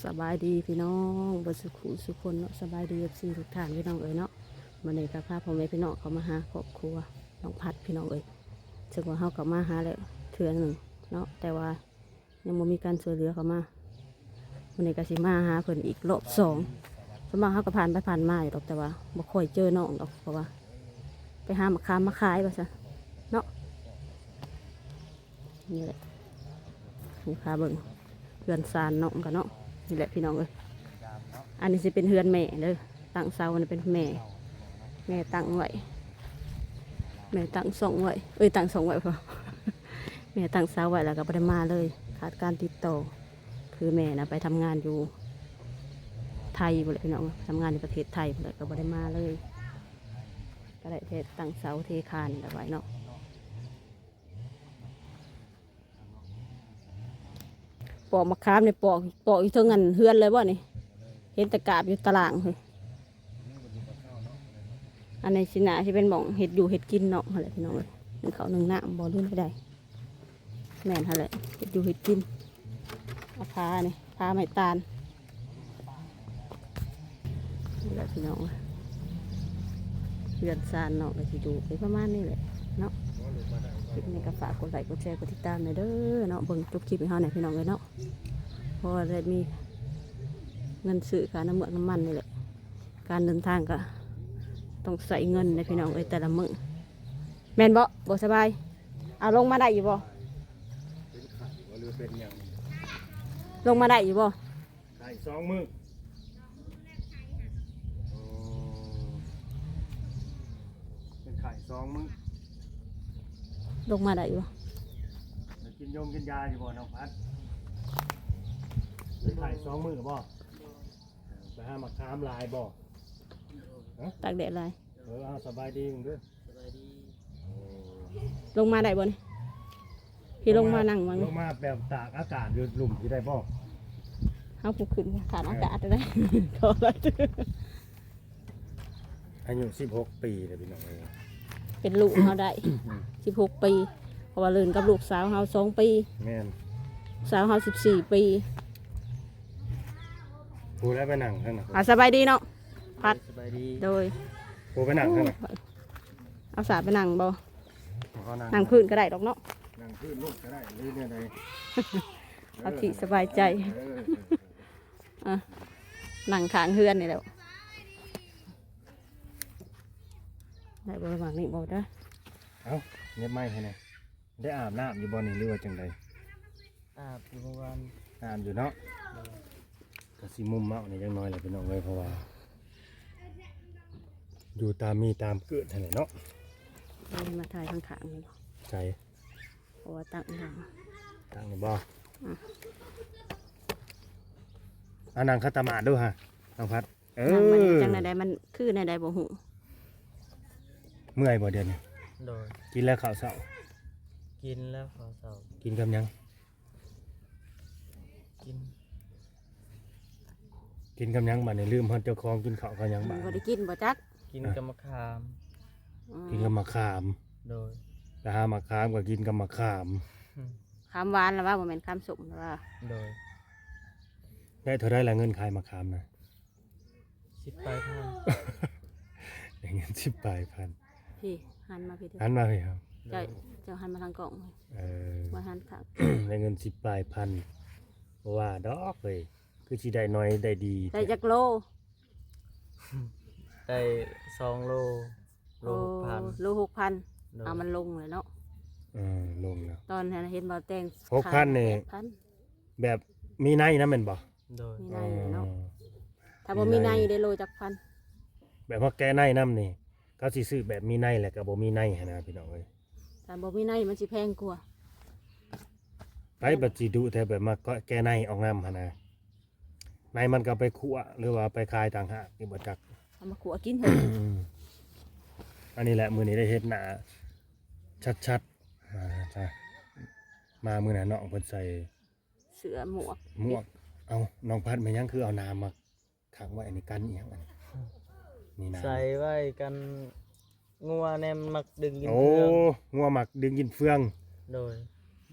ສະບາຍດີພີ່ນ້ອງເບິດສູ່ຜູ້ສູ່ຄົນເນາະ, ສະບາຍດີ ເອັຟຊີ ທຸກທ່ານພີ່ນ້ອງເອີຍເນາະ. ມື້ນີ້ກໍພາພໍ່ແມ່ພີ່ນ້ອງເຂົ້າມາຫາຄອບຄົວນ້ອງພັດພີ່ນ້ອງເອີຍ, ເຊິ່ງວ່າເຮົາກໍມາຫາແລ້ວເທື່ອໜຶ່ງເນາະ ແຕ່ວ່າຍັງບໍ່ມີການຊ່ວຍເຫຼືອເຂົ້າມາ. ມື້ນີ້ກໍຊິມາຫາເພິ່ນອີກລອບສອງ. ສ່ວນມາກເຮົາກໍຜ່ານໄປຜ່ານມາຢູ່ດອກ ແຕ່ວ່າບໍ່ຄ່ອຍເຈີນ້ອງດອກ ເພາະວ່າໄປຫາໝາກຂາມມາຂາຍວ່າຊັ້ນເນາະ. ນີ້ແຫຼະ ນີ້ພາເບິ່ງເຮືອນຊານນ້ອງກັນເນາະ. ນີ້ແຫຼະພີ່ນ້ອງເອີຍ, ອັນນີ້ຊິເປັນເຮືອນແມ່ເດີ, ຕັ້ງເສົານີ້ເປັນແມ່ ແມ່ຕັ້ງໄວ້ ແມ່ຕັ້ງຊ່ອງໄວ້ ເອີຍ ຕັ້ງຊ່ອງໄວ້ ແມ່ຕັ້ງເສົາໄວ້ ແລ້ວກໍບໍ່ໄດ້ມາເລີຍ ຂາດການຕິດຕໍ່. ຄືແມ່ນະໄປທຳງານຢູ່ໄທພຸ້ນແຫຼະພີ່ນ້ອງ, ທຳງານຢູ່ປະເທດໄທພຸ້ນແຫຼະ ກໍບໍ່ໄດ້ມາເລີຍ, ກໍໄດ້ແຕ່ຕັ້ງເສົາເທຄານນີ້ລະໄວ້ເນາະ. ປອກໝາກຂາມນີ້ ປອກ ປອກຢູ່ເທິງອັນເຮືອນເລີຍບໍ່ນີ້? ເຫັນແຕ່ກາບຢູ່ຕາລ່າງພຸ້ນ. ອັນນີ້ຊິໜ້າຊິເປັນໝ່ອງເຮັດຢູ່ເຮັດກິນເນາະ ຫັ້ນແຫຼະພີ່ນ້ອງເອີຍ, ໜຶ້ງເຂົ້າໜຶ້ງນ້ຳບໍ່ ຫຼືແນວໃດ. ແມ່ນຫັ້ນແຫຼະ ເຮັດຢູ່ເຮັດກິນ. ເອົາຜ້ານີ້ ຜ້າໄມ້ຕານ. ນີ້ແຫຼະພີ່ນ້ອງ ເຮືອນຊານເນາະ ກໍຊິຢູ່ໄປປະມານນີ້ແຫຼະເນາະ. ຄລິບນີ້ກໍຝາກກົດໄລ້ ກົດແຊ ກົດຕິດຕາມແດ່ເດີເນາະ, ເບິ່ງຈົບຄລິບໃຫ້ເຮົາແດ່ພີ່ນ້ອງເອີຍເນາະ, ເພາະວ່າໄດ້ມີເງິນຊື້ຄ່ານ້ຳເມືອກນ້ຳມັນນີ້ແຫຼະ. ການເດີນທາງກໍຕ້ອງໃຊ້ເງິນເດ້ພີ່ນ້ອງເອີຍ ແຕ່ລະມື້. ແມ່ນບໍ່? ບໍ່ສະບາຍ? ເອົາ ລົງມາໄດ້ຢູ່ບໍ່? ເປັນໄຂ້ບໍ່ ຫຼືເປັນຫຍັງ? ລົງມາໄດ້ຢູ່ບໍ່? ໄຂ້ສອງມື້. ໂອ້ ເປັນໄຂ້ສອງມື້. ລົງມາໄດ້ຢູ່ບໍ່? ໄດ້ກິນຢົງກິນຢາຢູ່ບໍ່ນ້ອງພັດ? ເປັນໄຂ້ສອງມື້ບໍ່? ໄປຫາໝາກຂາມຫຼາຍບໍ່? ຮະ? ຕາກແດດຫຼາຍ. ເອີ ເອົາ ສະບາຍດີເດີ. ສະບາຍດີ. ໂອ້ ລົງມາໄດ້ບໍ່ນີ້? ທີ່ລົງມາ ລົງມາ ນັ່ງມັງ ລົງມາແບບຕາກອາກາດຢູ່ລຸ່ມທີ່ໄດ້ບໍ່? ເຮົາຜູ້ຂຶ້ນຂາດອາກາດໄດ້. ອາຍຸສິບຫົກປີເດ້ພີ່ນ້ອງເອີຍ, ເປັນລູກເຮົາໄດ້ ສິບຫົກປີ ເພາະວ່າຫຼິ້ນກັບລູກສາວເຮົາສອງປີ. ແມ່ນ ສາວເຮົາສິບສີ່ປີ. ຜູ້ໃດໄປນັ່ງທາງນັ້ນ? ອ່າ ສະບາຍດີເນາະ ພັດ. ສະບາຍດີ. ໂດຍ. ຜູ້ໄປນັ່ງທາງນັ້ນ? ເອົາສາໄປນັ່ງບໍ່? ບໍ່ ນັ່ງ ນັ່ງພື້ນກໍໄດ້ດອກເນາະ. ນັ່ງພື້ນໂລດກໍໄດ້ ຫຼືແນວໃດ? ເອົາທີ່ສະບາຍໃຈ. ເອີ ເອີ ເອີ ອ່ະ ນັ່ງຂ້າງເຮືອນນີ້ແຫຼະ. ໄດ້ບໍ່ລະຫວ່າງນີ້ບໍ່ເດີ? ເອົ້າ ເຫຍິບໄມ້ໃຫ້ແດ່. ໄດ້ອາບນ້ຳຢູ່ບໍ່ນີ້ ຫຼືວ່າຈັ່ງໃດ? ອາບຢູ່ເມື່ອວານ. ອາບຢູ່ເນາະ. ໂດຍ. ກະຊິມຸມເມົາະແດ່ຈັກໜ້ອຍແຫຼະພີ່ນ້ອງເອີຍ ເພາະວ່າຢູ່ຕາມມີຕາມເກີດຫັ້ນແຫຼະເນາະ. ເອົາມາຖ່າຍທາງຂ້າງນີ້. ໃສ? ເພາະວ່າຕັ້ງຢູ່ ຕັ້ງນີ້ບໍ່? ອືມ. ອ່າ ນັ່ງຂັດຕະໝາດດູຫະ ນ້ອງພັດ. ເອີ ນັ່ງມັນຈັ່ງໃດ ມັນຄືແນວໃດບໍ່ຮູ້. ເມື່ອຍບໍ່ດຽວນີ້? ໂດຍ. ກິນແລ້ວເຂົ້າເຊົ້າ? ກິນແລ້ວເຂົ້າເຊົ້າ. ກິນກັບຫຍັງ? ກິນ ກິນກັບຫຍັງບາດນີ້? ລືມຮອດເຈົ້າຂອງກິນເຂົ້າກັບຫຍັງບາດນີ້. ບໍ່ໄດ້ກິນບໍ່ຈັກ. ກິນ ອ່ະ ກັບໝາກຂາມ. ອືມ. ກິນກັບໝາກຂາມ. ໂດຍ. ໄປຫາໝາກຂາມກໍກິນກັບໝາກຂາມ. ອືມ. ຂາມຫວານລະວ່າ ບໍ່ແມ່ນຂາມສົ້ມລະວ່າ. ໂດຍ. ໄດ້ເທົ່າໃດລະເງິນຂາຍໝາກຂາມນະ? ສິບປາຍພັນ. ໄດ້ເງິນສິບປາຍພັນ. ພີ້ ຫັນມາພີ້ເດີ ຫັນມາພີ້. ເຈົ້າ ເຈົ້າຫັນມາທາງກ້ອງ. ເອີ ມາຫັນຂ້າງ. ໄດ້ເງິນສິບປາຍພັນ ບໍ່ວ່າດອກເອີຍ. ຄືຊິໄດ້ໜ້ອຍໄດ້ດີ. ໄດ້ຈັກໂລ? ໄດ້ສອງໂລ ໂລ ໂອ້ ຫົກພັນ. ໂລຫົກພັນ. ໂດຍ. ເອົາ ມັນລົງແລ້ວເນາະ. ເອີ ລົງແລ້ວ. ຕອນນັ້ນເຫັນບໍ່ແຕ່ງ ຫົກພັນນີ້ ແບບມີໃນນຳແມ່ນບໍ່? ໂດຍ. ມີໃນເນາະ. ອໍ ຖ້າບໍ່ມີໃນ ມີໃນເດ ໂລຈັກພັນ? ແບບວ່າແກະໃນນຳນີ້ ເຂົາຊິຊື້ແບບມີໃນ ແລ້ວກໍບໍ່ມີໃນຫັ້ນນະ ພີ່ນ້ອງເອີຍ. ຖ້າບໍ່ມີໃນມັນຊິແພງກວ່າ. ໃຜບັດຊິດຸແທ້ ແບບມາແກະໃນອອກນຳຫັ້ນນະ. ໃນມັນກໍໄປຂົ້ວ ຫຼືວ່າໄປຂາຍຕ່າງຫາກ ນີ້ບໍ່ຈັກ. ເອົາມາຂົ້ວກິນເຮີ້ຍ. ອັນນີ້ແຫຼະ ມື້ນີ້ໄດ້ເຫັນໜ້າຊັດໆ. ອ່າ ມາມື້ນັ້ນນ້ອງເພິ່ນໃສ່ ເສື້ອໝວກ ໝວກ. ເອົ້າ ນ້ອງພັດ ແມ່ນຫຍັງຄືເອົາໜາມມາຂັງໄວ້? ອັນນີ້ກັນອີ່ຫຍັງອັນນີ້? ນີ້ນະ ໃສ່ໄວ້ກັນງົວແນມມັກດຶງກິນເຟືອງ. ໂອ້ ງົວມັກດຶງກິນເຟືອງ. ໂດຍ.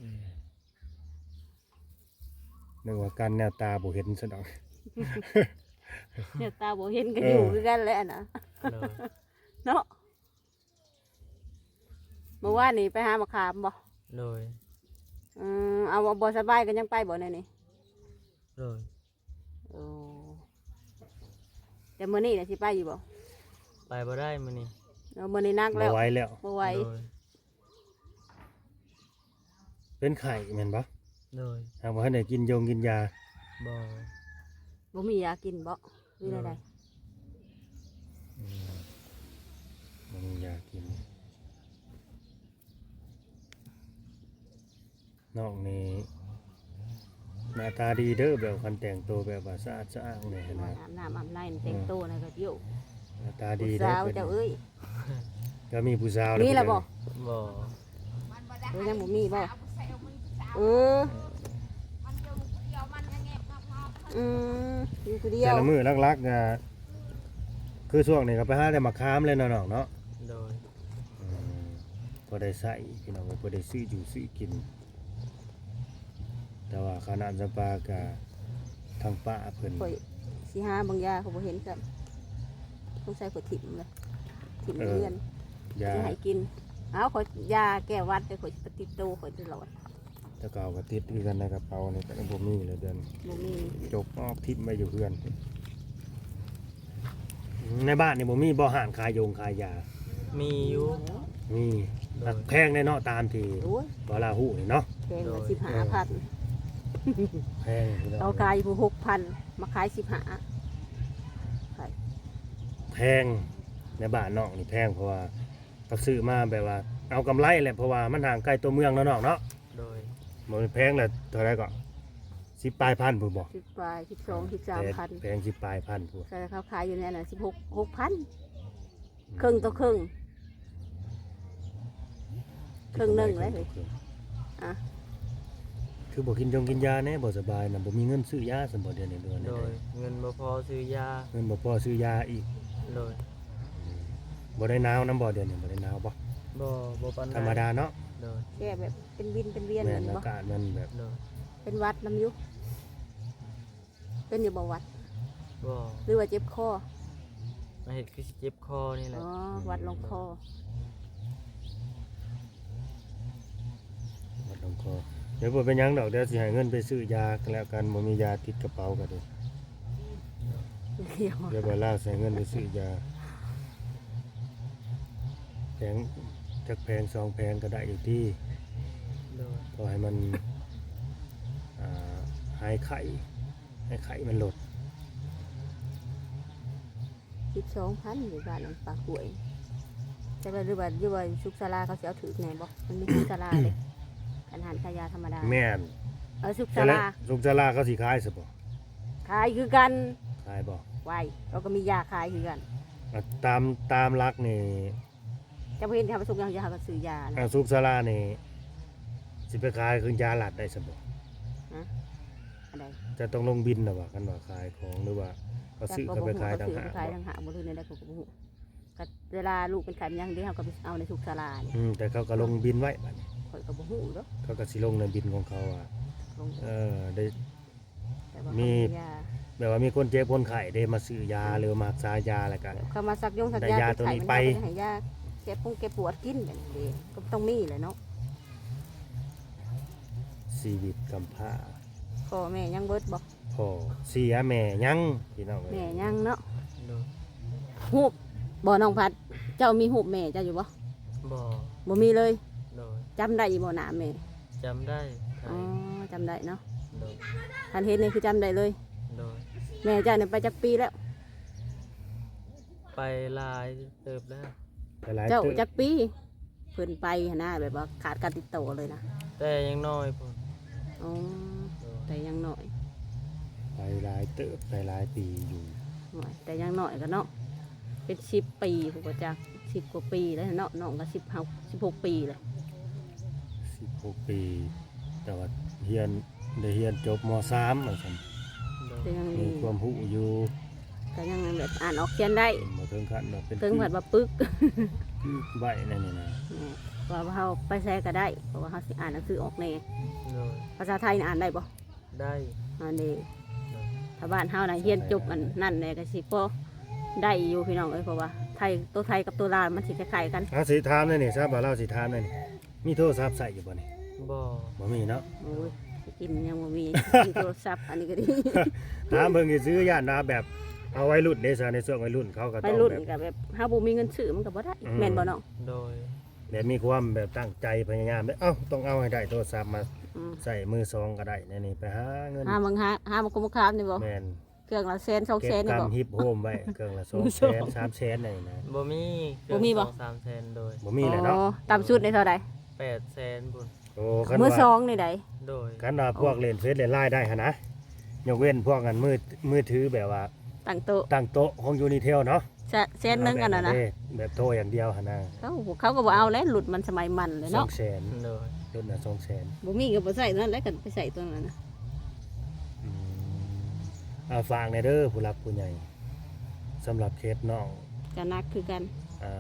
ອືມ. ເອີ້ນວ່າກັນແນວຕາບໍ່ເຫັນຊັ້ນດອກ. ແນວຕາບໍ່ເຫັນກໍ ເອີ ຢູ່ຄືກັນແຫຼະນະ ໂດຍ ເນາະ. ເມື່ອວານນີ້ໄປຫາໝາກຂາມບໍ່? ໂດຍ ອືມ ເອົາ ບໍ່ສະບາຍກໍຍັງໄປບໍ່ແນວນີ້? ໂດຍ ໂອ້ ແຕ່ມື້ນີ້ນະ ຊິໄປຢູ່ບໍ່? ໄປບໍ່ໄດ້ມື້ນີ້ ເອີ ມື້ນີ້ໜັກແລ້ວ ບໍ່ໄຫວແລ້ວ ບໍ່ໄຫວ ໂດຍ. ເປັນໄຂ້ແມ່ນບໍ່? ໂດຍ ຫາກບໍ່ທັນໄດ້ກິນຢົງກິນຢາ ບໍ່ ບໍ່ມີຢາກິນບໍ່ ຫຼືແນວໃດ? ໂດຍ ອືມ ບໍ່ມີຢາກິນ. ນ້ອງນີ້ໜ້າຕາດີເດີ ແບບຄັນແຕ່ງໂຕແບບວ່າສະອາດສະອ້າງແດ່ຫັ້ນນະ ອາບນ້ຳອາບໃນ ແຕ່ງໂຕນະກໍໂຍ ໜ້າຕາດີເດີ ຜູ້ສາວເຈົ້າເອີຍ ກໍມີຜູ້ສາວແລ້ວ ມີແລ້ວບໍ່? ບໍ່ ເອີ ຍັງບໍ່ມີບໍ່? ເອີ ອືມ ຢູ່ຜູ້ດຽວ ແຕ່ລະມື້ຫຼັກໆ ກໍຄືຊ່ວງນີ້ກໍໄປຫາແຕ່ໝາກຂາມແຫຼະເນາະນ້ອງເນາະ ໂດຍ ອືມ ພໍໄດ້ໃຊ້ພີ່ນ້ອງ ພໍໄດ້ຊື້ຢູ່ຊື້ກິນ ແຕ່ວ່າຄ່ານ້ຳຈຳປາກະທາງປ້າເພິ່ນ ຂ້ອຍຊິຫາເບິ່ງຢາ ຂ້ອຍບໍ່ເຫັນຊ້ຳ ສົງໄສຂ້ອຍຖິ້ມເລີຍ ຖິ້ມ ເອີ ເຮືອນ ຢາ ຊິໃຫ້ກິນ ເອົາ ຂ້ອຍຢາແກ້ຫວັດ ແຕ່ຂ້ອຍຕິດໂຕຂ້ອຍຕະຫຼອດ ແຕ່ເກົ່າກໍຕິດຄືກັນໃນກະເປົານີ້ ກໍຍັງບໍ່ມີເລີຍ ດຽວນີ້ບໍ່ມີ ຈົກອອກຖິ້ມໄວ້ຢູ່ເຮືອນ. ໃນບ້ານນີ້ບໍ່ມີບໍ່ຮ້ານຂາຍຢົງຂາຍຢາ? ມີຢູ່ ມີ ໂດຍ ແພງແດ່ເນາະ ຕາມທີ່ ໂອ້ຍ ບໍ່ລາວຮູ້ນີ້ເນາະ ແພງ ໂດຍ ສິບຫ້າພັນ ເອີ ແພງ ເຂົາຂາຍຢູ່ຫົກພັນ ມາຂາຍສິບຫ້າ ແພງ ໃນບ້ານນ້ອງນີ້ແພງ ເພາະວ່າ ກໍຊື້ມາແບບວ່າເອົາກຳໄລແຫຼະ ເພາະວ່າມັນຫ່າງໄກຕົວເມືອງເນາະນ້ອງເນາະ ໂດຍ ບໍ່ແມ່ນແພງລະເທົ່າໃດກໍ ສິບປາຍພັນພຸ້ນບໍ່? ສິບປາຍ ສິບສອງ ສິບສາມພັນ ແພງ ສິບປາຍພັນພຸ້ນ ແຕ່ເຂົາຂາຍຢູ່ໃນນັ້ນ ສິບຫົກ ຫົກພັນ ອືມ ເຄິ່ງຕໍ່ເຄິ່ງ ເຄິ່ງໜຶ່ງເລີຍ ອາ ຄືບໍ່ກິນຢົງກິນຢາແດ່ ບໍ່ສະບາຍນະ ບໍ່ມີເງິນຊື້ຢາຊັ້ນບໍ່ ດຽວນີ້ ໂດຍ ເງິນບໍ່ພໍຊື້ຢາ ເງິນບໍ່ພໍຊື້ຢາອີກ ໂດຍ ບໍ່ໄດ້ໜາວນຳບໍ່ ດຽວນີ້ ບໍ່ໄດ້ໜາວບໍ່? ບໍ່ ບໍ່ປານໃດ ທຳມະດາເນາະ ໂດຍ ແກ້ແບບເປັນວິນເປັນວຽນ ແມ່ນ ອາກາດມັນແບບ ໂດຍ ເປັນຫວັດນຳຢູ່ ເປັນຢູ່ບໍ່ຫວັດ? ບໍ່ ຫຼືວ່າເຈັບຄໍ? ມາເຮັດຄືຊິເຈັບຄໍນີ້ແຫຼະ ອໍ ຫວັດລົງຄໍ ຫວັດລົງຄໍ ດຽວບໍ່ເປັນຫຍັງດອກ ດຽວຊິໃຫ້ເງິນໄປຊື້ຢາກໍແລ້ວກັນ ບໍ່ມີຢາຕິດກະເປົາກໍດີ ດຽວ ດຽວບ່າວລາວຊິໃຫ້ເງິນໄປຊື້ຢາ ແຜງ ຈັກແຜງສອງແຜງກໍໄດ້ຢູ່ຕິ ໂດຍ ພໍໃຫ້ມັນ ອ່າ ຫາຍໄຂ້ ໃຫ້ໄຂ້ມັນລົດ ສິບສອງພັນ ຢູ່ບ້ານປາກກ້ວຍ ແຕ່ວ່າ ຫຼືວ່າ ຫຼືວ່າສຸກສາລາເຂົາຊິເອົາຖືກແດ່ບໍ່? ມັນມີສຸກສາລາເດ້ ອັນຮ້ານຂາຍຢາທຳມະດາ ແມ່ນ ເອີ ສຸກສາລາ ສຸກສາລາເຂົາຊິຂາຍຊະບໍ່? ຂາຍຄືກັນ ຂາຍບໍ່? ໄວ້ ເຂົາກໍມີຢາຂາຍຄືກັນ ອ່າ ຕາມ ຕາມຫຼັກນີ້ ເຈົ້າບໍ່ເຫັນເຂົາໄປສຸກຫຍັງ ເຂົາກໍຊື້ຢານະ ອ່າ ສຸກສາລານີ້ ຊິໄປຂາຍຄືຢາລັດໄດ້ຊະບໍ່? ຮະ? ອັນໃດ? ຈະຕ້ອງລົງບິນນະວ່າ ຄັນວ່າຂາຍຂອງ ຫຼືວ່າເຂົາຊື້ເຂົາໄປຂາຍຕ່າງຫາກ ຂາຍຕ່າງຫາກບໍ່ ຫຼືແນວໃດ ຂ້ອຍກໍບໍ່ຮູ້ ກໍເວລາລູກເປັນໄຂ້ເປັນຫຍັງເດ້ ເຮົາກໍໄປເອົາໃນສຸກສາລານີ້ ອືມ ແຕ່ເຂົາກໍລົງບິນໄວ້ບາດນີ້ ຂ້ອຍກໍບໍ່ຮູ້ດອກ ເຂົາກໍຊິລົງໃນບິນຂອງເຂົາວ່າ ລົງ ເອີ ໄດ້ ແບບວ່າມີ ເຂົາມີຢາ ແບບວ່າມີຄົນເຈັບຄົນໄຂ້ເດ້ ມາຊື້ຢາ ອືມ ຫຼືວ່າມາຮັກສາຢາ ແລ້ວກໍ ເຂົາມາສັກຢົງສັກຢາ ໄດ້ຢາໂຕນີ້ໄປ ເປັນໄຂ້ເປັນຫຍັງ ກໍຊິໃຫ້ຢາແກ້ປຸງແກ້ປວດກິນ ແບບນີ້ເດ້ ກໍຕ້ອງມີແຫຼະເນາະ ຊີວິດກຳພ້າ ພໍ່ແມ່ຍັງເບິດບໍ່? ພໍ່ເສຍແມ່ຍັງ ພີ່ນ້ອງເອີຍ ແມ່ຍັງເນາະ ໂດຍ ຮູບບໍ່ ນ້ອງພັດ ເຈົ້າມີຮູບແມ່ເຈົ້າຢູ່ບໍ່? ບໍ່ ບໍ່ມີເລີຍ ໂດຍ ຈຳໄດ້ຢູ່ບໍ່ໜ້າແມ່? ຈຳໄດ້ ອໍ ຈຳໄດ້ເນາະ ໂດຍ ຄັນເຫັນນີ້ຄືຈຳໄດ້ເລີຍ ໂດຍ ແມ່ເຈົ້ານີ້ໄປຈັກປີແລ້ວ? ໄປຫຼາຍເຕີບແລ້ວ ໄປຫຼາຍເຕີບ ເຈົ້າຈັກປີ? ເພິ່ນໄປຫັ້ນນະ ແບບວ່າຂາດການຕິດຕໍ່ເລີຍນະ ແຕ່ຍັງນ້ອຍພຸ້ນ ອໍ ໂດຍ ແຕ່ຍັງນ້ອຍ ໄປຫຼາຍເຕີບ ໄປຫຼາຍປີຢູ່ ໂອ້ຍ ແຕ່ຍັງນ້ອຍກໍເນາະ ເປັນສິບປີພຸ້ນບໍ່ຈັກ ສິບກວ່າປີແລ້ວເນາະ ນ້ອງກໍສິບຫົກ ສິບຫົກປີແລ້ວ ສິບຫົກປີ ແຕ່ວ່າຮຽນ ໄດ້ຮຽນຈົບ ມໍສາມ ວ່າຊັ້ນ ໂດຍ ກໍຍັງດີ ມີຄວາມຮູ້ຢູ່ ກໍຍັງແບບອ່ານອອກຂຽນໄດ້ ບໍ່ເຖິງຂັ້ນວ່າເປັນ ເຖິງຂັ້ນວ່າປຶກ ປຶກໄວ້ແນວນີ້ນະ ແມ່ນ ວ່າເຮົາໄປໃສກໍໄດ້ ເພາະວ່າເຮົາຊິອ່ານໜັງສືອອກແດ່ ໂດຍ ພາສາໄທນີ້ອ່ານໄດ້ບໍ່? ໄດ້ ອັນນີ້ ໂດຍ ຖ້າບ້ານເຮົານະຮຽນຈົບອັນນັ້ນແດ່ກໍຊິພໍໄດ້ຢູ່ພີ່ນ້ອງເອີຍ ເພາະວ່າໄທ ໂຕໄທກັບໂຕລາວມັນຊິຄ້າຍໆກັນ. ເຮົາຊິຖາມແນວນີ້ຊະ ວ່າລາວຊິຖາມແນວນີ້ ມີໂທລະສັບໃຊ້ຢູ່ບໍ່ນີ້? ບໍ່ ບໍ່ມີເນາະ. ໂອ້ຍ ກິນຍັງບໍ່ມີ ມີໂທລະສັບ ອັນນີ້ກໍດີ ຖາມເບິ່ງຊື່ໆ ຢ້ານວ່າແບບເອົາໄວລຸ້ນເດ້ຊະ ໃນຊ່ວງໄວລຸ້ນເຂົາກໍຕ້ອງ ໄວລຸ້ນ ແບບ ກໍແບບເຮົາບໍ່ມີເງິນຊື້ມັນກໍບໍ່ໄດ້ ອືມ ແມ່ນບໍ່ນ້ອງ? ໂດຍ ແບບມີຄວາມແບບຕັ້ງໃຈພະຍາຍາມເດ້ ເອົ້າ ຕ້ອງເອົາໃຫ້ໄດ້ໂທລະສັບມາ ອືມ ໃຊ້ມືສອງກໍໄດ້ ແນວນີ້ໄປຫາເງິນ ຫາເບິ່ງ ຫາ ຫາມາກຸມມາຄາມນີ້ບໍ່? ແມ່ນ ເຄື່ອງລະແສນສອງແສນນີ້ບໍ່? ເກັບກຳຮິບໂຮມໄວ້ ເຄື່ອງລະສອງແສນ ສາມແສນນີ້ນະ. ບໍ່ມີ ບໍ່ມີບໍ່? ສອງສາມແສນ ໂດຍ ບໍ່ມີແຫຼະເນາະ. ອໍ ຕ່ຳສຸດນີ້ເທົ່າໃດ? ແປດແສນພຸ້ນ. ໂອ້ ຄັນວ່າ ມືສອງນີ້ໃດ໋? ໂດຍ ຄັນວ່າພວກ ໂອ້ ຫຼິ້ນເຟສເລ່ນລາຍໄດ້ຫັ້ນນະ ຍົກເວັ້ນພວກອັນມື ມືຖືແບບວ່າຕັ້ງໂຕະ ຕັ້ງໂຕະຂອງຢູນີເທວເນາະ. ແສນ ແສນໜຶ່ງອັນນັ້ນນະ ແບບໂທຢ່າງດຽວຫັ້ນນະ. ເຂົາ ເຂົາກໍບໍ່ເອົາແລ້ວ ລຸ້ນມັນສະໄໝມັນແຫຼະເນາະ. ສອງແສນ ໂດຍ ລຸ້ນນະສອງແສນ ບໍ່ມີກໍບໍ່ໃຊ້ນັ້ນແຫຼະ ກັນໄປໃຊ້ຕົວນັ້ນນະ. ອືມ ອ່າ ຝາກແດ່ເດີຜູ້ຫຼັກຜູ້ໃຫຍ່ ສຳລັບເຂດນ້ອງ ກໍໜັກຄືກັນ ອ່າ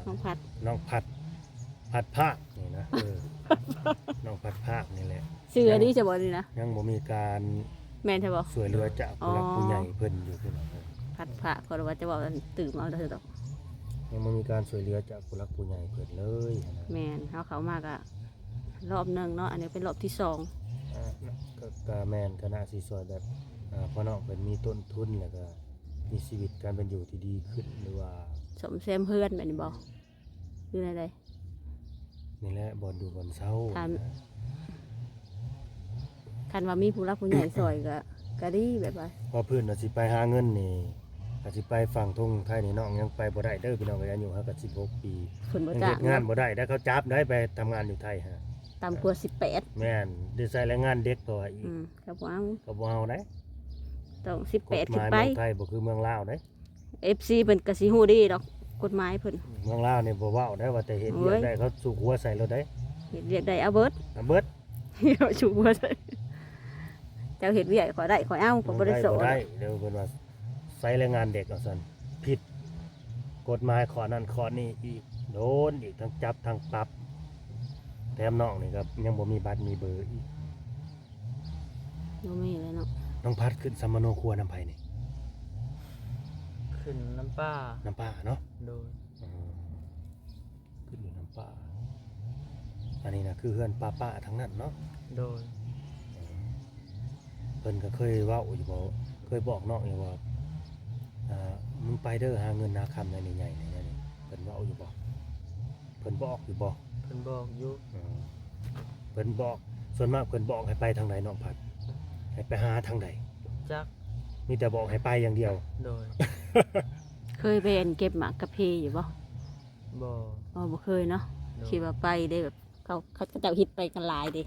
ນ້ອງພັດ ນ້ອງພັດ ພັດພາກນີ້ນະ ເອີ ນ້ອງພັດພາກນີ້ແຫຼະ ຊື່ອັນນີ້ຊະບໍ່ນີ້ນະ ຍັງບໍ່ມີການ ແມ່ນແທ້ບໍ່? ຊ່ວຍເຫຼືອຈາກຜູ້ຫຼັກ ອໍ ຜູ້ໃຫຍ່ເພິ່ນຢູ່ພີ່ນ້ອງເອີຍ. ພັດພາກ ຂ້ອຍວ່າຈະເວົ້າຕື່ມເອົາເດີດອກ ຍັງບໍ່ມີການຊ່ວຍເຫຼືອຈາກຜູ້ຫຼັກຜູ້ໃຫຍ່ເພິ່ນເລີຍຫັ້ນນະ. ແມ່ນ ເຮົາເຂົ້າມາກະລອບໜຶ່ງເນາະ ອັນນີ້ເປັນລອບທີສອງ. ອ່າ ກະ ກະແມ່ນ ກະໜ້າຊິຊ່ວຍແບບ ອ່າ ພໍ່ນ້ອງເພິ່ນມີຕົ້ນທຶນ ແລ້ວກະມີຊີວິດການເປັນຢູ່ທີ່ດີຂຶ້ນ ຫຼືວ່າ ສ້ອມແຊມເຮືອນແບບນີ້ບໍ່? ຢູ່ໃນໃດ? ນີ້ແຫຼະ ບ່ອນຢູ່ບ່ອນເຊົາ. ຄັນ ຄັນວ່າມີຜູ້ຫຼັກຜູ້ໃຫຍ່ຊ່ອຍກໍ ກໍດີ ແບບວ່າ ພໍພື້ນວ່າຊິໄປຫາເງິນນີ້ ກໍຊິໄປຝັ່ງທົ່ງໄທນີ້ ນ້ອງຍັງໄປບໍ່ໄດ້ເດີພີ່ນ້ອງເອີຍ. ອາຍຸເຮົາກໍສິບຫົກປີ ເພິ່ນບໍ່ຈ້າງ ເຮັດງານບໍ່ໄດ້ໄດ໋ ເຂົາຈັບໄດ໋ ໄປທຳງານຢູ່ໄທຫັ້ນ ຕ່ຳກວ່າສິບແປດ. ແມ່ນ ໄດ້ໃຊ້ແຮງງານເດັກ ເພາະວ່າອີກ ອືມ ເຂົາບໍ່ເອົາ ເຂົາບໍ່ເອົາໄດ໋ ຕ້ອງສິບແປດຂຶ້ນໄປ. ກົດໝາຍເມືອງໄທບໍ່ຄືເມືອງລາວເດ້. ເອັຟຊີ ເພິ່ນກໍຊິຮູ້ດີດອກກົດໝາຍເພິ່ນ. ເມືອງລາວນີ້ບໍ່ເວົ້າໄດ້ ວ່າແຕ່ເຮັດວຽກໄດ້ ໂອ້ຍ ເຂົາຊຸກຫົວໃສ່ໂລດໄດ໋. ເຮັດວຽກໄດ້ເອົາເບິດ ເອົາເບິດ ຊຸກຫົວໃສ່. ເຈົ້າເຮັດວຽກຂ້ອຍໄດ້ ຂ້ອຍເອົາ ຂ້ອຍບໍ່ໄດ້ສໍ້ ໄດ້ບໍ່ໄດ້ເດີ. ເພິ່ນວ່າໃຊ້ແຮງງານເດັກວ່າຊັ້ນ ຜິດກົດໝາຍຂໍ້ນັ້ນຂໍ້ນີ້ອີກ ໂດນອີກ ທັງຈັບທັງປັບ. ແຖມນ້ອງນີ້ກໍຍັງບໍ່ມີບັດມີເບີອີກ. ບໍ່ມີແລ້ວເນາະ. ນ້ອງພັດຂຶ້ນສຳມະໂນຄົວນຳໃຜນີ້? ຂຶ້ນນຳປ້າ. ນຳປ້າເນາະ? ໂດຍ. ອໍ ຂຶ້ນຢູ່ນຳປ້າ. ອັນນີ້ນະຄືເຮືອນປ້າໆທັງນັ້ນເນາະ? ໂດຍ. ເພິ່ນກໍເຄີຍເວົ້າຢູ່ບໍ່? ເຄີຍບອກນ້ອງຢູ່ບໍ່? ອ່າ ມຶງໄປເດີ ຫາເງິນຫາຄຳໃນນີ້ໃຫຍ່ໃນນີ້. ເພິ່ນເວົ້າຢູ່ບໍ່? ເພິ່ນບອກຢູ່ບໍ່? ເພິ່ນບອກຢູ່. ເອີ ເພິ່ນບອກ ສ່ວນມາກເພິ່ນບອກໃຫ້ໄປທາງໃດນ້ອງພັດ? ໃຫ້ໄປຫາທາງໃດ? ຈັກ ມີແຕ່ບອກໃຫ້ໄປຢ່າງດຽວ. ໂດຍ. ເຄີຍໄປອັນເກັບໝາກກາເຟຢູ່ບໍ່? ບໍ່. ອໍ ບໍ່ເຄີຍເນາະ. ໂດຍ. ຄິດວ່າໄປເດ້ ແບບເຂົາ ເຂົາເຈົ້າຮິດໄປກັນຫຼາຍເດ້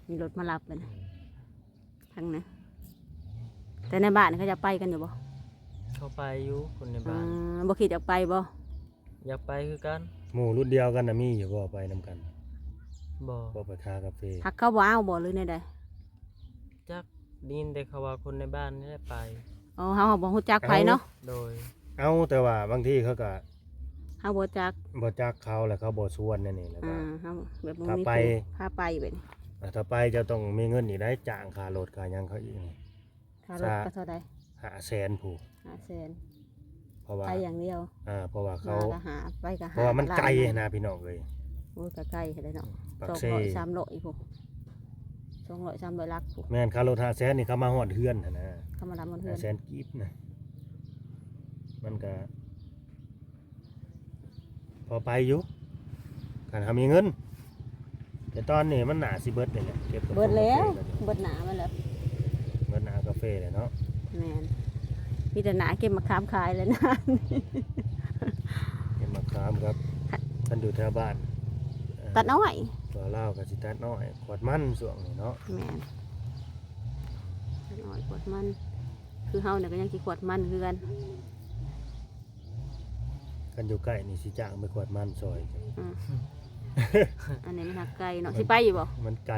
ມີລົດມາຮັບເພິ່ນ. ອືມ. ທາງນັ້ນ ແຕ່ໃນບ້ານເຂົາເຈົ້າໄປກັນຢູ່ບໍ່? ເຂົາໄປຢູ່ ຄົນໃນບ້ານ. ອ່າ ບໍ່ຄິດຢາກໄປບໍ່? ຢາກໄປຄືກັນ. ໝູ່ລຸ້ນດຽວກັນນະ ມີຢູ່ບໍ່ໄປນຳກັນ? ບໍ່. ບໍ່ໄປຄາກາເຟ. ຫາກເຂົາບໍ່ເອົາບໍ່ ຫຼືແນວໃດ? ຈັກ ໄດ້ຍິນແຕ່ເຂົາວ່າຄົນໃນບ້ານນີ້ແຫຼະໄປ. ອໍ ເຮົາບໍ່ຮູ້ຈັກໃຜເນາະ. ໂດຍ. ເອົາ ແຕ່ວ່າບາງທີເຂົາກໍ ເຮົາບໍ່ຈັກ ບໍ່ຈັກເຂົາ ແລ້ວເຂົາບໍ່ຊວນແນວນີ້ ແລ້ວກໍ ອ່າ ເຮົາແບບບໍ່ມີຜູ້ພາໄປແບບນີ້. ອ່າ ຖ້າໄປເຈົ້າຕ້ອງມີເງິນອີກໄດ໋ ຈ້າງຄ່າລົດຄ່າຫຍັງເຂົາອີກນີ້. ຄ່າລົດກໍເທົ່າໃດ? ຫ້າແສນພຸ້ນ. ຫ້າແສນ ເພາະວ່າໄປຢ່າງດຽວ. ອ່າ ເພາະວ່າເຂົາ ມາກໍຫາ ໄປກໍຫາ ເພາະວ່າມັນໄກຫັ້ນນະພີ່ນ້ອງເອີຍ. ໂອ້ຍ ກໍໄກຫັ້ນແຫຼະເນາະ. ປາກເຊ ສອງຮ້ອຍ ສາມຮ້ອຍພຸ້ນ ສອງຮ້ອຍ ສາມຮ້ອຍຫຼັກພຸ້ນ. ແມ່ນ ຄ່າລົດຫ້າແສນນີ້ ເຂົາມາຮອດເຮືອນຫັ້ນນະ. ເຂົາມາຮັບຮອດເຮືອນ ຫ້າແສນກີບນະ. ມັນກະພໍໄປຢູ່ ຄັນເຮົາມີເງິນ. ແຕ່ຕອນນີ້ມັນໜ້າຊິເບິດນີ້ແຫຼະ ເກັບ ເບິດແລ້ວ ເບິດໜ້າມັນແລ້ວ ເບິດໜ້າກາເຟແລ້ວເນາະ. ແມ່ນ ມີແຕ່ໜ້າເກັບໝາກຂາມຂາຍແຫຼະນະ. ເກັບໝາກຂາມກັບ ຄັນຢູ່ແຖວບ້ານ ຕັດອ້ອຍ ເອີ ວ່າລາວກໍຊິຕັດອ້ອຍ ຂວດມັນຊ່ວງນີ້ເນາະ. ແມ່ນ ຕັດອ້ອຍຂວດມັນ ຄືເຮົານີ້ກໍຍັງຊິຂວດມັນຄືກັນ. ຄັນຢູ່ໃກ້ນີ້ຊິຈ້າງໄປຂວດມັນຊ່ອຍ. ອືມ ອັນນີ້ມັນຫາກໄກເນາະ. ມັນ ຊິໄປຢູ່ບໍ່? ມັນໄກ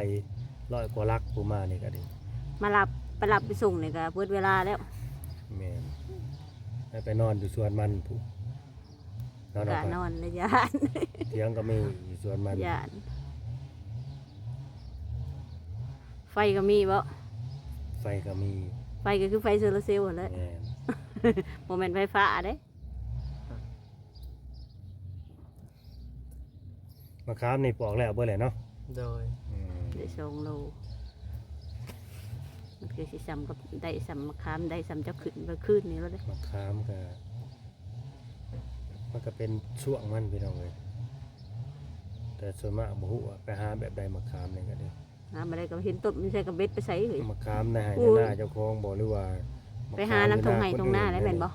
ຮ້ອຍກວ່າຫຼັກ ຜູ້ມານີ້ກໍດີ ມາຮັບ ໄປຮັບໄປສົ່ງນີ້ກໍເບິດເວລາແລ້ວ. ແມ່ນ ໃຫ້ໄປນອນຢູ່ສວນມັນພຸ້ນ. ນອນ ກະນອນລະຢ້ານ ຖຽງກໍມີຢູ່ສວນມັນ ຢ້ານ. ໄຟກໍມີບໍ່? ໄຟກໍມີ ໄຟກໍຄືໄຟໂຊລາເຊວຫັ້ນແຫຼະ ແມ່ນ ບໍ່ແມ່ນໄຟຟ້າເດ້. ໝາກຂາມນີ້ປອກແລ້ວເບິດແລ້ວເນາະ? ໂດຍ ອືມ ໄດ້ສອງໂລ ມັນຄືຊິສ່ຳກັບ ໄດ້ສ່ຳໝາກຂາມ ໄດ້ສ່ຳເຈົ້າຂຶ້ນເມື່ອຄືນນີ້ໂລດເດ້. ໝາກຂາມກໍ ມັນກໍເປັນຊ່ວງມັນພີ່ນ້ອງເອີຍ ແຕ່ສ່ວນມາກບໍ່ຮູ້ວ່າໄປຫາແບບໃດໝາກຂາມນີ້ກໍເດ້. ຫາມາໄດ້ກໍເຫັນຕົ້ນ ມັນໃສ່ກະເບັດໄປໃສເຮີ້ຍ? ມາຂາມໃນໄຮ່ໃນນາເຈົ້າຂອງບໍ່ ຫຼືວ່າໄປຫານຳທົ່ງໄຮ່ທົ່ງນາແລ້ວແມ່ນບໍ່?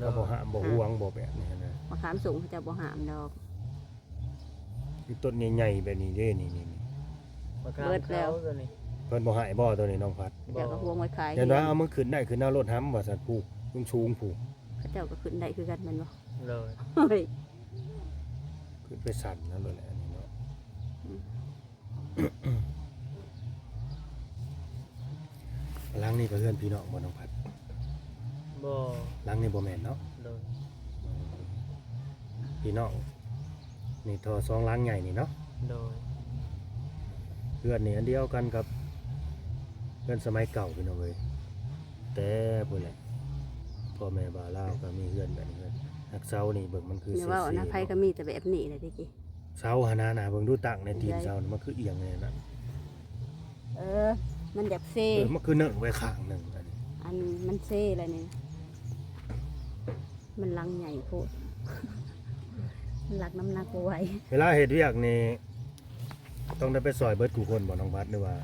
ເຂົາບໍ່ຫ້າມບໍ່ຫວງບໍ່ແບບນີ້ນະ. ມາຂາມສູງເຂົາເຈົ້າບໍ່ຫ້າມດອກ. ຄືຕົ້ນໃຫຍ່ໆແບບນີ້ເດ້ ນີ້ໆ ມາຂາມເຂົາຕົວນີ້ ເພິ່ນບໍ່ໃຫ້ບໍ່ຕົວນີ້ນ້ອງພັດ? ເຈົ້າກໍຫວງໄວ້ຂາຍ ຢ້ານວ່າເອົາມາຂຶ້ນໄດ້ ຂຶ້ນເອົາໂລດຫຳວ່າຊັ້ນ ພູສູງໆ ພູ ເຂົາເຈົ້າກໍຂຶ້ນໄດ້ຄືກັນແມ່ນບໍ່? ໂດຍ ໂອ້ຍ ຂຶ້ນໄປສັ່ນນະໂລດແຫຼະອັນນີ້ເນາະ. ຫຼັງນີ້ກໍເຮືອນພີ່ນ້ອງບໍ່ນ້ອງພັດ? ບໍ່ ຫຼັງນີ້ບໍ່ແມ່ນເນາະ? ໂດຍ ພີ່ນ້ອງນີ້ທໍ່ສອງຫຼັງໃຫຍ່ນີ້ເນາະ? ໂດຍ ເຮືອນນີ້ອັນດຽວກັນກັບເຮືອນສະໄໝເກົ່າພີ່ນ້ອງເອີຍ ແຕ່ພຸ້ນແຫຼະ ພໍ່ແມ່ບ່າວລາວກໍມີເຮືອນແບບນີ້ ເຮືອນຮັກເຊົານີ້ເບິ່ງມັນຄືເຊໆເນາະ. ເວົ້ານະ ໃຜກໍມີແຕ່ແບບນີ້ແຫຼະແຕ່ກີ້. ເສົາຫັ້ນນະ ນະ ເບິ່ງດູ ຕັ້ງໃນຕີນເສົານີ້ ມັນຄືອຽງແນວນັ້ນ. ເອີ ມັນຢາກເຊ ເອີ ມັນຄືເນີ່ງໄວ້ຂ້າງໜຶ່ງ ອັນນີ້ ອັນມັນເຊແລ້ວນີ້ ມັນຫຼັງໃຫຍ່ໂພດ ມັນຮັບນ້ຳໜັກບໍ່ໄຫວ. ເວລາເຮັດວຽກນີ້ ຕ້ອງໄດ້ໄປຊ່ອຍເບິດຄູ່ຄົນບໍ່ນ້ອງພັດ ຫຼືວ່າ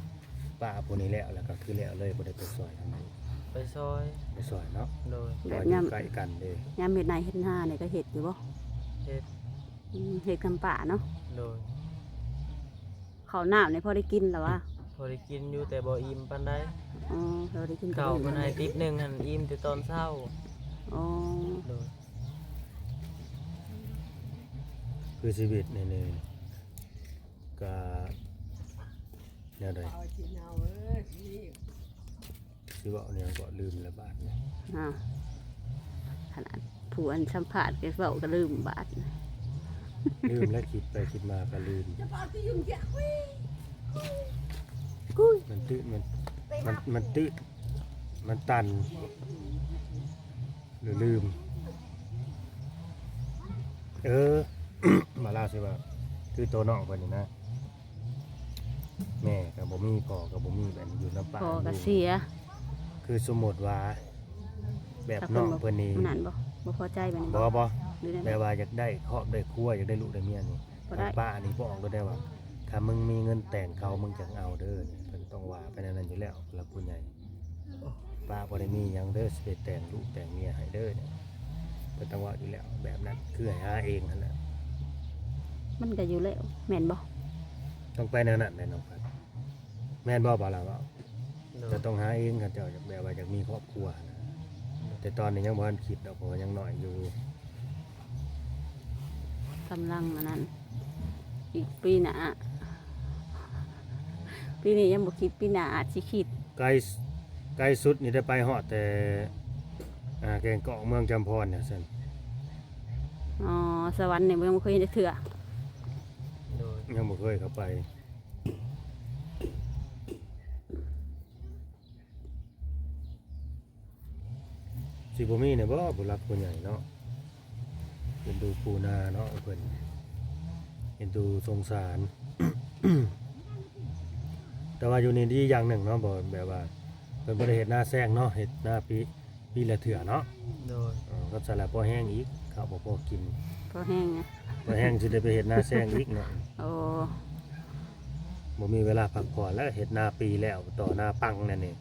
ປ້າຜູ້ນີ້ແລ້ວ ແລ້ວກໍຄືແລ້ວເລີຍ ບໍ່ໄດ້ໄປຊ່ອຍທາງໃດ? ໄປຊ່ອຍ ໄປຊ່ອຍເນາະ. ໂດຍ ແບບຍາມ ເພາະວ່າຢູ່ໃກ້ກັນເດ້ ຍາມເຮັດໄຮ່ເຮັດນານີ້ກໍເຮັດຢູ່ບໍ່? ເຮັດ ອືມ ເຮັດນຳປ້າເນາະ. ໂດຍ ເຂົ້ານ້ຳນີ້ພໍໄດ້ກິນລະຫວາ? ພໍໄດ້ກິນຢູ່ ແຕ່ບໍ່ອີ່ມປານໃດ. ອໍ ພໍໄດ້ກິນ ເຂົ້າເພິ່ນໃຫ້ຕິບໜຶ່ງຫັ້ນ ອີ່ມແຕ່ຕອນເຊົ້າ. ອໍ ໂດຍ ຄືຊີວິດນີ້ ນີ້ກະແນວໃດ? ຊິເວົ້າແນວກໍລືມແລ້ວບາດນີ້. ອ້າວ ຂະໜາດຜູ້ອັນສຳພາດກໍເວົ້າກໍລືມບາດນີ້. ລືມແລ້ວ ຄິດໄປຄິດມາກໍລືມ. ມັນຕື້ນ ມັນ ມັນ ມັນຕື້ນ ມັນຕັນ ຫຼືລືມ. ເອີ ມາລາວຊິວ່າ ຄືໂຕນ້ອງເພິ່ນນີ້ນະ ແມ່ກໍບໍ່ມີ ພໍ່ກໍບໍ່ມີ ແບບຢູ່ນຳປ້າ ພໍ່ກໍເສຍ. ຄືສົມມຸດວ່າ ແບບນ້ອງເພິ່ນນີ້ ນັ້ນບໍ່ ບໍ່ພໍໃຈແບບນີ້ບໍ່? ບໍ່ ບໍ່ ຫຼືແບບວ່າຢາກໄດ້ຄອບໄດ້ຄົວ ຢາກໄດ້ລູກໄດ້ເມຍນີ້ ທາງປ້ານີ້ບອກໂລດໄດ້ວ່າ ຖ້າມຶງມີເງິນແຕ່ງເຂົາ ມຶງຈັ່ງເອົາເດີ. ເພິ່ນຕ້ອງວ່າໄປແນວນັ້ນຢູ່ແລ້ວ ຜູ້ຫຼັກຜູ້ໃຫຍ່. ປ້າບໍ່ໄດ້ມີຫຍັງເດີ ຊິໄປແຕ່ງລູກແຕ່ງເມຍໃຫ້ເດີ. ເພິ່ນຕ້ອງເວົ້າຢູ່ແລ້ວແບບນັ້ນ ຄືໃຫ້ຫາເອງຫັ້ນແຫຼະ. ມັນກໍຢູ່ແລ້ວແມ່ນບໍ່? ຕ້ອງໄປແນວນັ້ນແຫຼະນ້ອງພັດ ແມ່ນບໍ່? ບ່າວລາວເວົ້າ ໂດຍ ເຈົ້າຕ້ອງຫາເອງ ຄັນເຈົ້າຢາກແບບວ່າຢາກມີຄອບຄົວນະ. ແຕ່ຕອນນີ້ຍັງບໍ່ທັນຄິດດອກ ເພາະວ່າຍັງນ້ອຍຢູ່. ກຳລັງອັນນັ້ນ ອີກປີໜ້າ ປີນີ້ຍັງບໍ່ຄິດ ປີໜ້າອາດຊິຄິດ. ໄກ ໄກສຸດນີ້ໄດ້ໄປຮອດແຕ່ ອ່າ ແກ້ງກອກ ເມືອງຈຳພອນ ຈັ່ງຊັ້ນ. ອໍ ສະຫວັນນີ້ຍັງບໍ່ເຄີຍເຫັນຈັກເທື່ອ. ໂດຍ ຍັງບໍ່ເຄີຍເຂົ້າໄປ. ຊິບໍ່ມີແດ່ບໍ່ ຜູ້ຫຼັກຜູ້ໃຫຍ່ເນາະ ເອັນດູປູນາເນາະ ເພິ່ນເອັນດູສົງສານ. ແຕ່ວ່າຢູ່ນີ້ດີຢ່າງໜຶ່ງເນາະ ບໍ່ ແບບວ່າເພິ່ນບໍ່ໄດ້ເຮັດນາແຊງເນາະ ເຮັດນາປີ ປີລະເທື່ອເນາະ. ໂດຍ ເອີ ຄັນຊັ້ນລະພໍແຮງອີກ ເຂົ້າບໍ່ພໍກິນ ພໍແຮງ ພໍແຮງຊິໄດ້ໄປເຮັດນາແຊງອີກເນາະ. ໂອ້ ບໍ່ມີເວລາພັກຜ່ອນແລ້ວ ເຮັດນາປີແລ້ວ ຕໍ່ນາປັງແນວນີ້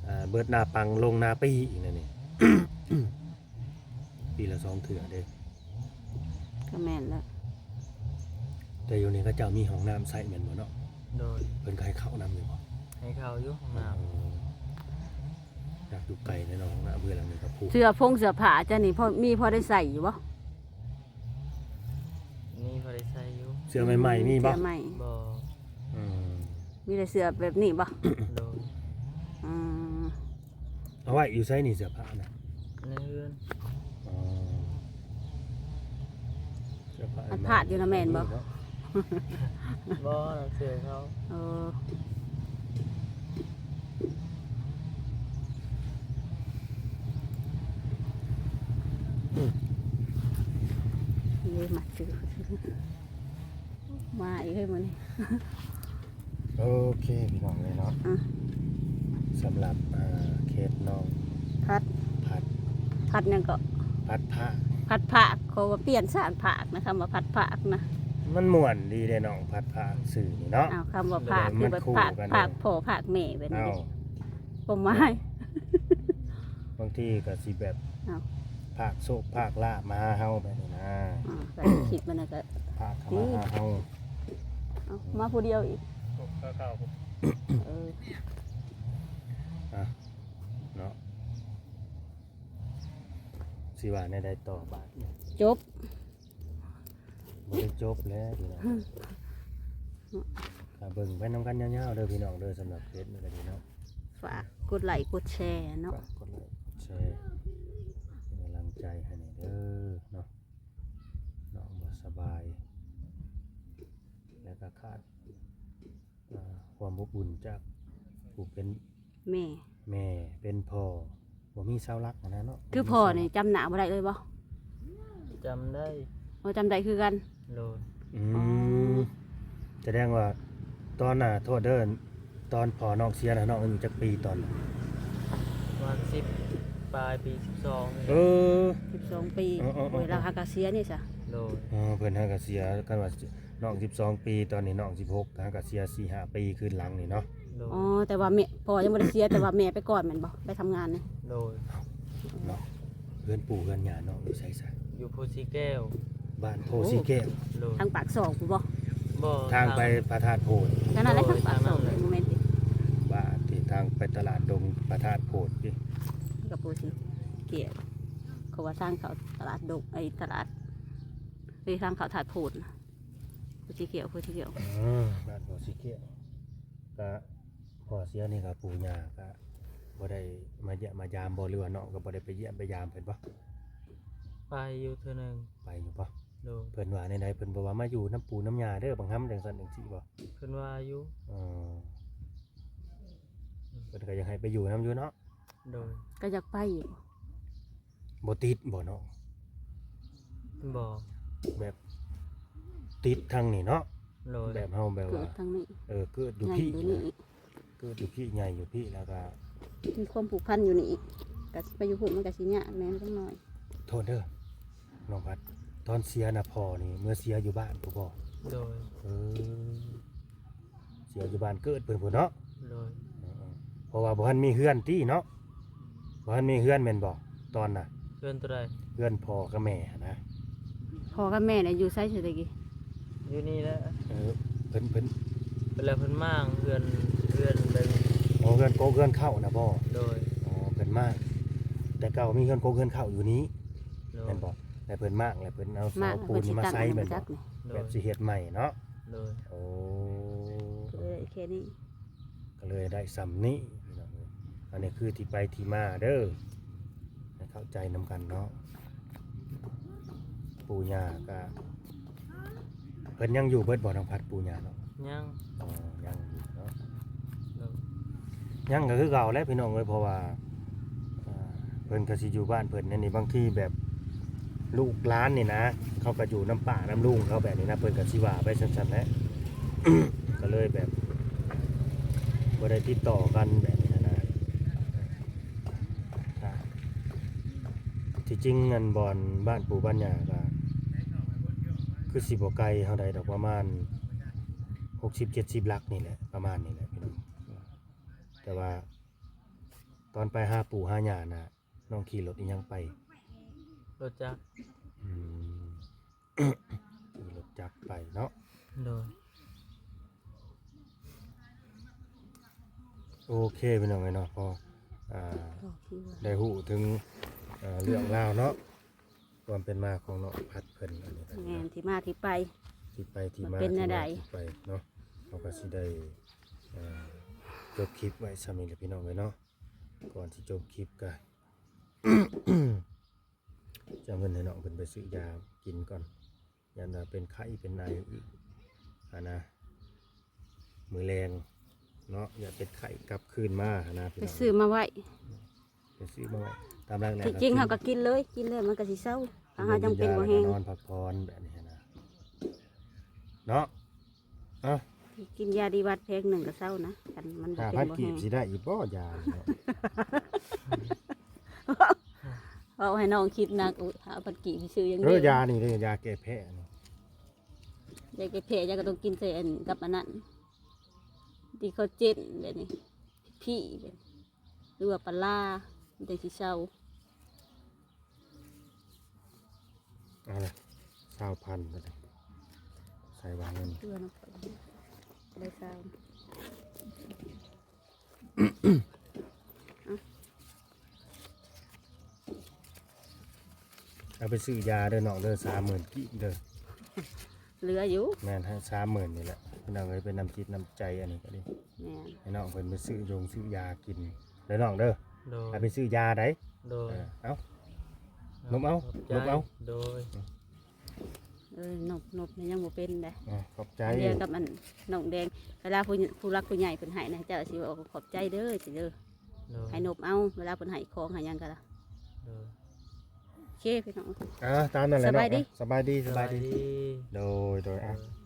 ເອີ ເບິດນາປັງລົງນາປີອີກແນວນີ້ ປີລະສອງເທື່ອເດ້. ກໍແມ່ນແລ້ວ ແຕ່ຢູ່ນີ້ເຂົາເຈົ້າມີຫ້ອງນ້ຳໃຊ້ແມ່ນບໍ່ເນາະ? ໂດຍ ເພິ່ນກໍໃຫ້ເຂົ້ານຳຢູ່ບໍ່? ໃຫ້ເຂົ້າຢູ່ຫ້ອງນ້ຳ. ອໍ ຢາກຢູ່ໄກແດ່ເນາະ ຫ້ອງນ້ຳເຮືອນຫຼັງນີ້ກໍຜູກ. ເສື້ອຜົງເສື້ອຜ້າເຈົ້ານີ້ພໍ ມີພໍໄດ້ໃສ່ຢູ່ບໍ່? ມີພໍໄດ້ໃສ່ຢູ່. ເສື້ອໃໝ່ໆ ມີບໍ່? ເສື້ອໃໝ່ ບໍ່. ອືມ ມີແຕ່ເສື້ອແບບນີ້ບໍ່? ໂດຍ. ອືມ ເອົາໄວ້ຢູ່ໃສນີ້ເສື້ອຜ້ານະ? ໃນເຮືອນ. ອໍ ເສື້ອຜ້າ ອັນພາດຢູ່ນະແມ່ນບໍ່? ບໍ່ ນຳເສື້ອເຂົາ. ເອີ ເອີ ເອີ ມາເຈີ ມາອີກເຮີ້ຍມື້ນີ້. ໂອເຄ ພີ່ນ້ອງເອີຍເນາະ ອືມ ສຳລັບ ເອີ ເຂດນ້ອງພັດ ພັດ ພັດຫຍັງເກາະ? ພັດພາກ ພັດພາກ ເຂົາວ່າປ່ຽນສານພາກນະ ຄຳວ່າພັດພາກນະ ມັນມ່ວນດີເດ້ນ້ອງ ພັດພາກຊື່ນີ້ເນາະ. ອ້າວ ຄຳວ່າພາກ ຄືແບບພາກ ພາກພໍ່ພາກແມ່ແບບນີ້ເດ້ ຄວາມໝາຍ ບາງທີກໍຊິແບບ ອ້າວ ພາກໂຊກພາກລາບມາຫາເຮົາແບບນີ້ນະ. ອືມ ກໍຄິດມັນນະ ກໍພາກເຂົ້າມາຫາເຮົາ. ເອົ້າ ມາຜູ້ດຽວອີກ ເອີ ອ່ະ ເນາະ ຊິວ່າແນວໃດຕໍ່ບາດນີ້? ຈົບ ບໍ່ໄດ້ຈົບແລ້ວພີ່ນ້ອງ ກໍເບິ່ງໄປນຳກັນຍາວໆເດີພີ່ນ້ອງເດີ ສຳລັບເພຈນີ້ກໍດີເນາະ. ຝາກກົດໄລກົດແຊເນາະ ຝາກກົດໄລກົດແຊ ເປັນກຳລັງໃຈໃຫ້ແດ່ເດີເນາະ. ນ້ອງບໍ່ສະບາຍ ແລ້ວກໍຂາດ ອ່າ ຄວາມອົບອຸ່ນຈາກຜູ້ເປັນແມ່ ແມ່ເປັນພໍ່ ບໍ່ມີເສົາຫຼັກຫັ້ນນະເນາະ. ຄືພໍ່ນີ້ຈຳໜ້າບໍ່ໄດ້ເລີຍບໍ່? ຈຳໄດ້ ໂອ້ ຈຳໄດ້ຄືກັນ. ໂດຍ ອື ອໍ ສະແດງວ່າຕອນ ອ່າ ໂທດເດີ ຕອນພໍ່ນ້ອງເສຍນະ ນ້ອງອາຍຸຈັກປີຕອນນັ້ນ? ປະມານສິບປາຍປີ ສິບສອງນີ້ແຫຼະ. ເອີ ສິບສອງປີ ເອີໆໆໆ ໂອ້ຍ ລາວຫາກະເສຍນີ້ຊະ. ໂດຍ ເອີ ເພິ່ນຫາກະເສຍ ຄັນວ່າ ນ້ອງສິບສອງປີ ຕອນນີ້ນ້ອງສິບຫົກ ຫາກະເສຍສີ່ຫ້າປີຄືນຫຼັງນີ້ເນາະ. ໂດຍ ອໍ ແຕ່ວ່າແມ່ ພໍ່ຍັງບໍ່ໄດ້ເສຍ ແຕ່ວ່າແມ່ໄປກ່ອນແມ່ນບໍ່? ໄປທຳງານນີ້. ໂດຍ ເນາະ ເຮືອນປູ່ເຮືອນຍ່ານ້ອງຢູ່ໃສຊະ? ຢູ່ໂພສີແກ້ວ ບ້ານໂພສີແກ້ວ. ໂດຍ ທາງປາກຊ່ອງພຸ້ນບໍ່? ບໍ່ ທາງໄປພະທາດໂພນ. ທາງນັ້ນແຫຼະ ໂດຍ ທາງປາກຊ່ອງ ທາງນັ້ນແຫຼະ ບໍ່ແມ່ນຕິ? ບ້ານທີ່ທາງໄປຕະຫຼາດດົງພະທາດໂພນຕິ? ກັບໂພສີແກ້ວ ເຂົາວ່າທາງເຂົ້າຕະຫຼາດດົງ ໄອ້ຕະຫຼາດ ເອີ ທາງເຂົ້າທາດໂພນ. ຜູ້ສີຂຽວ ຜູ້ສີຂຽວ ເອີ ບ້ານຜູ້ສີຂຽວ ກະພໍ່ເສຍນີ້ກະປູ່ຍ່າກະບໍ່ໄດ້ມາຢ້ຽມມາຢາມບໍ່ ຫຼືວ່ານ້ອງກະບໍ່ໄດ້ໄປຢ້ຽມໄປຢາມເພິ່ນບໍ່? ໄປຢູ່ເທື່ອໜຶ່ງ. ໄປຢູ່ບໍ່? ໂດຍ ເພິ່ນວ່າແນວໃດ? ເພິ່ນບອກວ່າມາຢູ່ນຳປູ່ນຳຍ່າເດີບັກຫຳ ຈັ່ງຊັ້ນຈັ່ງຊີ້ບໍ່? ເພິ່ນວ່າຢູ່. ເອີ ເພິ່ນກະຢາກໃຫ້ໄປຢູ່ນຳຢູ່ເນາະ. ໂດຍ ກະຢາກໄປຢູ່. ບໍ່ຕິດບໍ່ນ້ອງ? ບໍ່ ແບບຕິດທາງນີ້ເນາະ. ໂດຍ ແບບເຮົາແບບວ່າ ເກີດທາງນີ້ ເອີ ເກີດຢູ່ພີ້ ໃຫຍ່ຢູ່ພີ້ ເກີດຢູ່ພີ້ ໃຫຍ່ຢູ່ພີ້ ແລ້ວກະມີຄວາມຜູກພັນຢູ່ນີ້ ກະຊິໄປຢູ່ພຸ້ນມັນກະຊິຍາກແດ່ຈັກໜ້ອຍ. ໂທດເດີນ້ອງພັດ ຕອນເສຍນະພໍ່ນີ້ເມືອເສຍຢູ່ບ້ານພຸ້ນບໍ່? ໂດຍ ເອີ ເສຍຢູ່ບ້ານເກີດເພິ່ນພຸ້ນເນາະ. ໂດຍ ເອີໆ ເພາະວ່າບໍ່ທັນມີເຮືອນຕິເນາະ? ບໍ່ທັນມີເຮືອນແມ່ນບໍ່ຕອນນະ? ເຮືອນໂຕໃດ? ເຮືອນພໍ່ກັບແມ່ຫັ້ນນະ. ພໍ່ກັບແມ່ນະຢູ່ໃສຊະແຕ່ກີ້? ຢູ່ນີ້ແຫຼະ. ເອີ ເພິ່ນ ເພິ່ນ ເພິ່ນແລ້ວເພິ່ນມ້າງເຮືອນ ເຮືອນເບິ່ງ. ອໍ ເຮືອນກົກເຮືອນເຄົ້ານະບໍ່? ໂດຍ ອໍ ເພິ່ນມ້າງ ແຕ່ເກົ່າມີເຮືອນກົກເຮືອນເຄົ້າຢູ່ນີ້. ໂດຍ ແມ່ນບໍ່? ແລ້ວເພິ່ນມ້າງ ແລ້ວເພິ່ນເອົາເສົາປູນນີ້ມາໃສ່ແມ່ນບໍ່? ໂດຍ ແບບຊິເຮັດໃໝ່ເນາະ. ໂດຍ ໂອ້ ເອີ ແຄ່ນີ້ ກະເລີຍໄດ້ຊ່ຳນີ້ພີ່ນ້ອງເອີຍ. ອັນນີ້ຄືທີ່ໄປທີ່ມາເດີ ໃຫ້ເຂົ້າໃຈນຳກັນເນາະ. ປູ່ຍ່າກະ ເພິ່ນຍັງຢູ່ເບິດບໍ່ ນ້ອງພັດ ປູ່ຍ່າເນາະ? ຍັງ. ອໍ ຍັງຢູ່ເນາະ. ໂດຍ ຍັງກະຄືເກົ່າແຫຼະພີ່ນ້ອງເອີຍ ເພາະວ່າ ອ່າ ເພິ່ນກະຊິຢູ່ບ້ານເພິ່ນແນວນີ້ ບາງທີແບບລູກຫຼານນີ້ນະ ເຂົາກະຢູ່ນຳປ້ານຳລຸງເຂົາແບບນີ້ນະ ເພິ່ນກະຊິວ່າໄປຊັ້ນໆແຫຼະ ກະເລີຍແບບບໍ່ໄດ້ຕິດຕໍ່ກັນແບບນີ້ນະ. ທີ່ຈິງອັນບ່ອນບ້ານປູ່ບ້ານຍ່າກະຄືຊິບໍ່ໄກເທົ່າໃດດອກ ປະມານຫົກສິບເຈັດສິບຫຼັກນີ້ແຫຼະ ປະມານນີ້ແຫຼະພີ່ນ້ອງ. ແຕ່ວ່າຕອນໄປຫາປູ່ຫາຍ່ານະ ນ້ອງຂີ່ລົດອີ່ຫຍັງໄປ? ລົດຈັກ. ອືມ ຂີ່ລົດຈັກໄປເນາະ. ໂດຍ ໂອເຄພີ່ນ້ອງເອີຍເນາະ ພໍ ອ່າ ໄດ້ຮູ້ເຖິງ ເອີ ເລື່ອງລາວເນາະ ຄວາມເປັນມາຂອງນ້ອງພັດເພິ່ນ ອັນນີ້ກໍ ແມ່ນ ທີ່ມາທີ່ໄປ ທີ່ໄປທີ່ມາ ເປັນແນວໃດ ທີ່ມາທີ່ໄປເນາະ. ເຮົາກໍຊິໄດ້ ອ່າ ຈົບຄລິບໄວ້ຊ່ຳນີ້ແຫຼະພີ່ນ້ອງເອີຍເນາະ. ກ່ອນຊິຈົບຄລິບກໍ ຈະເອົາເງິນໃຫ້ນ້ອງເພິ່ນໄປຊື້ຢາກິນກ່ອນ ຢ້ານວ່າເປັນໄຂ້ເປັນໄອອີກຫັ້ນນະ ມື້ແລງເນາະ ຢ້ານເປັນໄຂ້ກັບຄືນມາຫັ້ນນະ ໄປຊື້ມາໄວ້. ໄປຊື້ມາໄວ້ ຕາມຫຼັກແລ້ວ ທີ່ຈິງເຮົາກໍກິນເລີຍ ກິນແລ້ວມັນກໍຊິເຊົາ ຖ້າເຮົາຍັງເປັນບໍ່ແຮງ ນອນພັກຜ່ອນແບບນີ້ນະ ເນາະ ເອົາ ກິນຢາດີວັດແພງໜຶ່ງກໍເຊົານະ ຄັນມັນບໍ່ເປັນບໍ່ແຮງ ຫ້າພັນກີບຊິໄດ້ອີກບໍ່ ຢານີ້ເນາະ ເວົ້າໃຫ້ນ້ອງຄິດໜັກ ອຸ້ຍ ຫ້າພັນກີບຊິຊື້ຫຍັງ ເອີ ເດ້ ຢານີ້ເດ້ ຢາແກ້ແພ້ນີ້ ຢາແກ້ແພ້ ຢາກໍຕ້ອງກິນໃສ່ອັນ ກັບອັນນັ້ນ ທີ່ເຂົາເຈັນແບບນີ້ ພີ້ແບບ ຫຼືວ່າປາຫຼ້າ ມັນຈັ່ງຊິເຊົາ ເອົາລະ ຊາວພັນ ໃສ່ວາງເງິນ ເພື່ອນຳໄປ ໄດ້ຊາວ ເອົາໄປຊື້ຢາເດີນ້ອງເດີ ສາມໝື່ນກີບເດີ ເຫຼືອຢູ່ ແມ່ນ ໃຫ້ສາມໝື່ນນີ້ແຫຼະ ພີ່ນ້ອງເອີຍ ເປັນນ້ຳຈິດນ້ຳໃຈ ອັນນີ້ກໍດີ ແມ່ນ ໃຫ້ນ້ອງເພິ່ນໄປຊື້ຢົງຊື້ຢາກິນເດີນ້ອງເດີ ໂດຍ ໃຫ້ໄປຊື້ຢາໃດ ໂດຍ ເອີ ເອົາ ນົບເອົາ ນົບເອົາ ໂດຍ ເອີ ນົບ ນົບນີ້ຍັງບໍ່ເປັນເດ້ ອ່າ ຂອບໃຈ ດຽວກັບອັນນ້ອງແດງ ເວລາຜູ້ ຜູ້ຫຼັກຜູ້ໃຫຍ່ເພິ່ນໃຫ້ນະ ເຈົ້າຊິເວົ້າຂອບໃຈເດີ ຊິເດີ ໂດຍ ໃຫ້ນົບເອົາ ເວລາເພິ່ນໃຫ້ຂອງໃຫ້ຫຍັງກໍລະ ໂດຍ ໂອເຄພີ່ນ້ອງ ອ່າ ຕາມນັ້ນແຫຼະ ສະບາຍດີ ສະບາຍດີ ສະບາຍດີ ໂດຍ ໂດຍ ອ່າ ໂດຍ